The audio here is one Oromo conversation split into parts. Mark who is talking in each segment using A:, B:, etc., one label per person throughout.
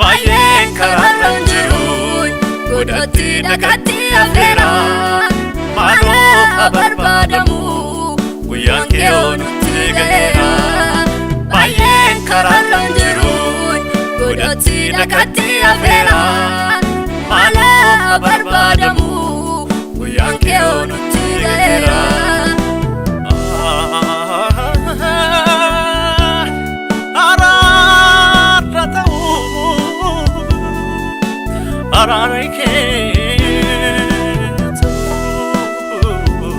A: Baay'een karaarra hin jiru, godhatti dhaqatti hafeera. Maaloo haa barbaadamu, guyyaan kee nutti ga'eera. Baay'een karaarra hin jiru, godhatti dhaqatti hafeera. Maaloo haa barbaadamu, guyyaan kee nutti ga'eera.
B: Araara ta'uu, araara kee ta'uu.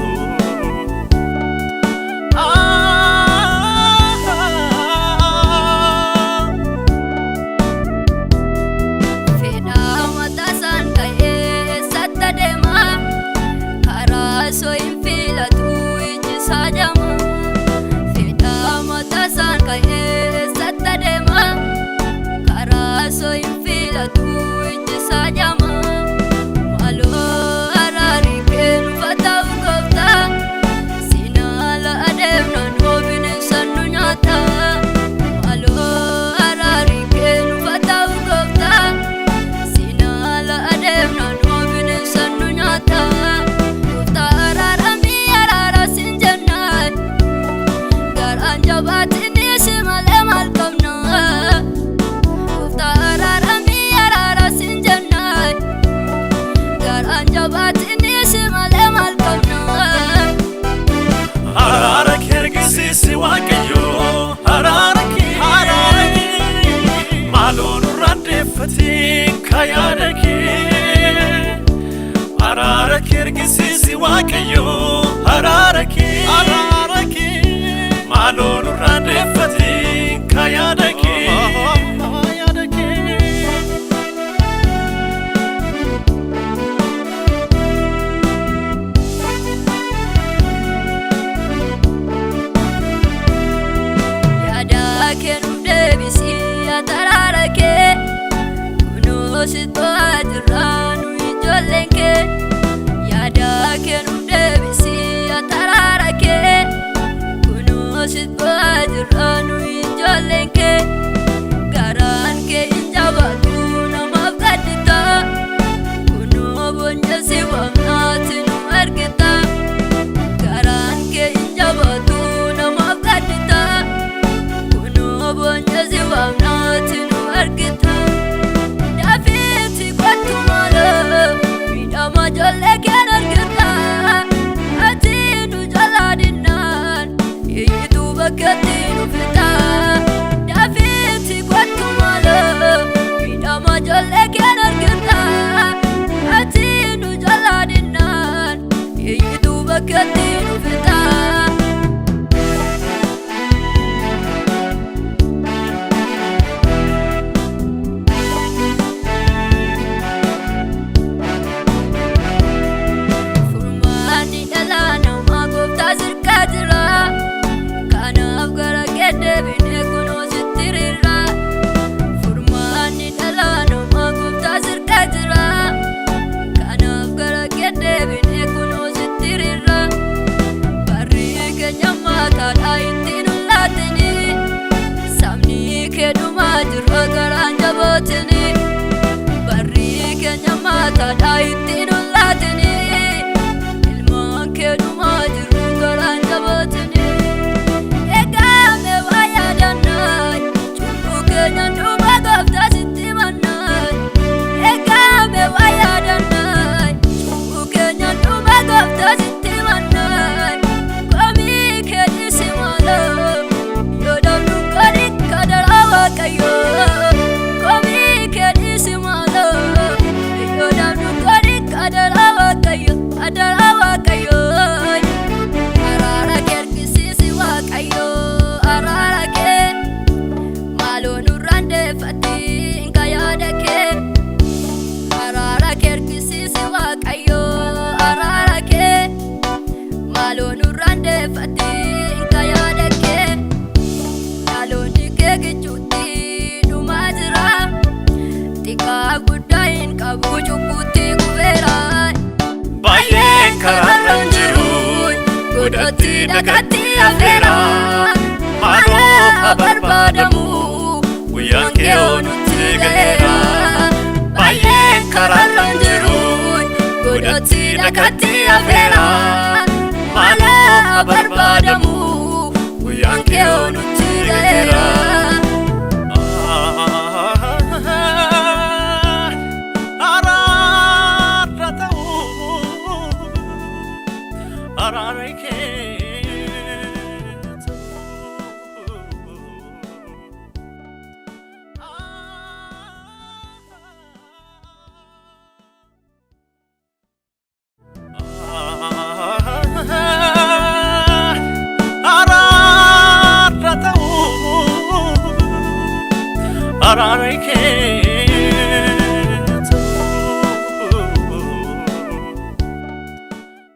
C: Fedhaa mataa isaan ka'ee eessatti adeema? Karaa osoo hin filatu iji isaa jama. Fedhaa mataa isaan ka'ee eessatti adeema? Karaa osoo hin filatu iji isaa jama. Maaloo araarri kee nuuf haa ta'u gooftaa. Sinaala adeemnaan hoo bineensa nu nyaata. Maaloo araarri kee nuuf haa ta'u gooftaa. Sinaala adeemnaan hoo bineensa nu nyaata. Gooftaa araaramii araara siin jennaan. Garaan jabaatiin si malee maal qabna? Gooftaa araaramii araara siin jennaan. Garaan jabaatiin si malee maal qabna?
B: Araara kee argisiisi Waaqayyo, araara kee, araara kee. Maaloo nurraan deeffatiin ka yaada kee. Araara kee argisiisi Waaqayyo, araara kee, araara kee. Maaloo nurraan deeffatiin ka yaada kee. Yaada kee.
C: Yaada kee nuuf deebisii ataraara kee. Kunoo si to'aa jirra nu ijoolleen kee. Yaada kee nuuf deebisii ataraara kee. Kunoo si to'aa jirra nu ijoolleen kee. Garaan kee hin jabaatu namaaf gaddita. Kunoo boonjee si waamnaati nu argita. Garaan kee hin jabaatu namaaf gaddita. Kunoo boonjee si waamnaati nu argita. Daafiitti kottu maaloo miidhama ijoollee keen argita. Ati nu jalaa dinnaan iyyituu bakkatti nu fixa. Daafiitti kottu maaloo miidhama ijoollee keen argita. Ati nu jalaa dinnaan iyyituu bakkatti nu fixa. Furmaanni dhala namaa gooftaa sirkaa jira. Kanaaf gara kee deebinee kunoo sitti riirra. Furmaanni dhala namaa gooftaa sirkaa jira. Kanaaf gara kee deebinee kunoo sitti riirra. Barri keenya maataadha ittiin hin laatini. Sabni kee dhumaa jira garaan jabootini. Barri keenya maataadha ittiin hin laatini. Ilmaan kee dhumaa jiru garaan jabootini. Egaa waa yaadannaa cubbuu keenya dhuma gooftaa sitti mannaa. Egaa waa yaadannaa cubbuu keenya dhuma gooftaa sitti mannaa. Komii kee dhiisi maaloo yoo dhabnu gadi kadaraa Waaqayyoo. Komii kee dhiisi maaloo yoo dhabnu gadi kadaraa Waaqayyoo, adaraa Waaqayyoo. Araara kee argisiisi Waaqayyoo, araara kee. Maaloo nurraan deeffatiin ka yaada kee. Araara kee argisiisi Waaqayyoo, araara kee. Maaloo nurraan deeffatiin ka yaada kee. Dhaloonni kee gichuutti dhumaa jira. Xiqqaa guddaa hin qabu cubbuutti kufeera.
A: Baay'een karaarra hin jiru, godhatti dhaqatti hafeera. Maaloo haa barbaadamu, guyyaan kee nutti ga'eera. Godhatti dhakatti afeera. Maaloo barbaadamu guyyaan kee nutti ga'eera.
B: Araara ta'uu araara kee ta'uu. Araara ta'uu araara kee.